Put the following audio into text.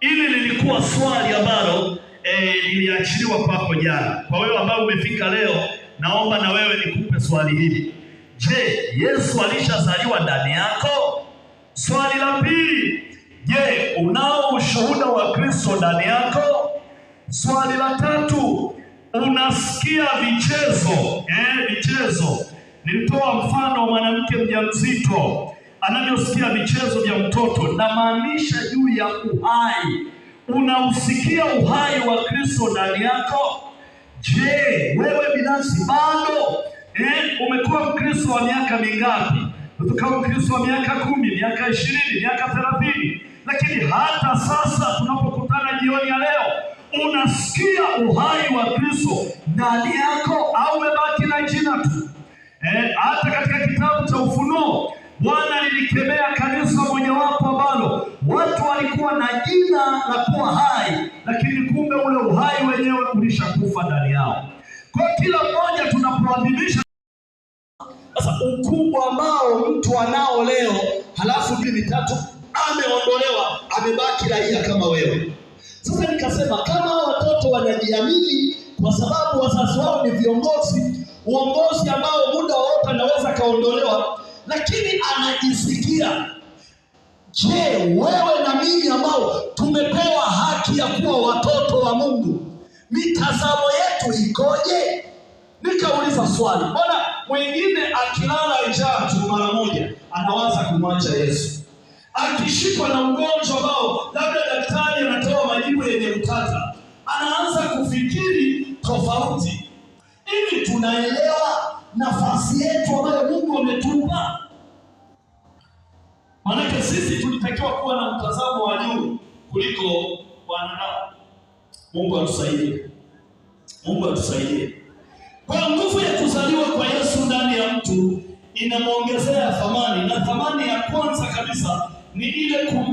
Hili lilikuwa swali ambalo liliachiliwa kwako jana. Kwa wewe ambao umefika leo, naomba na wewe nikupe swali hili. Je, Yesu alishazaliwa ndani yako? Swali la pili, je, unao ushuhuda wa Kristo ndani yako? Swali la tatu, unasikia vichezo vichezo. Nilitoa mfano wa mwanamke mjamzito anavyosikia vichezo vya mtoto, namaanisha juu ya uhai. Unausikia uhai wa Kristo ndani yako? Je, wewe binafsi bado umekuwa Mkristo wa miaka mingapi? Ukawa Mkristo wa miaka 10, miaka 20, miaka 30, lakini hata sasa tunapokutana jioni ya leo, unasikia uhai wa Kristo ndani yako au umebaki na jina tu? Hata katika kitabu cha Ufunuo Bwana lilikemea kanisa mojawapo ambalo watu walikuwa na jina la kuwa hai, lakini kumbe ule uhai wenyewe ulishakufa ndani yao. Kwa kila mmoja tunapoadhimisha sasa ukubwa ambao mtu anao leo, halafu 2 3 ameondolewa, amebaki raia kama wewe. Sasa nikasema kama watoto wanajiamini kwa sababu wazazi wao ni viongozi, uongozi ambao muda wote anaweza kaondolewa, lakini anajisikia. Je, wewe na mimi ambao tumepewa haki ya kuwa watoto wa Mungu, mitazamo yetu ikoje? Nikauliza swali, mbona mwingine akilala njaa tu mara moja anawaza kumwacha Yesu, akishikwa na ugonjwa ambao labda daktari anatoa majibu yenye utata, anaanza kufikiri tofauti. Hivi tunaelewa nafasi yetu ambayo Mungu ametupa? Maanake sisi tulitakiwa kuwa na mtazamo wa juu kuliko wanadamu. Mungu atusaidie, Mungu atusaidie. Kwa nguvu ya kuzaliwa kwa Yesu ndani ya mtu inamwongezea thamani, na thamani ya kwanza kabisa ni ile kumpa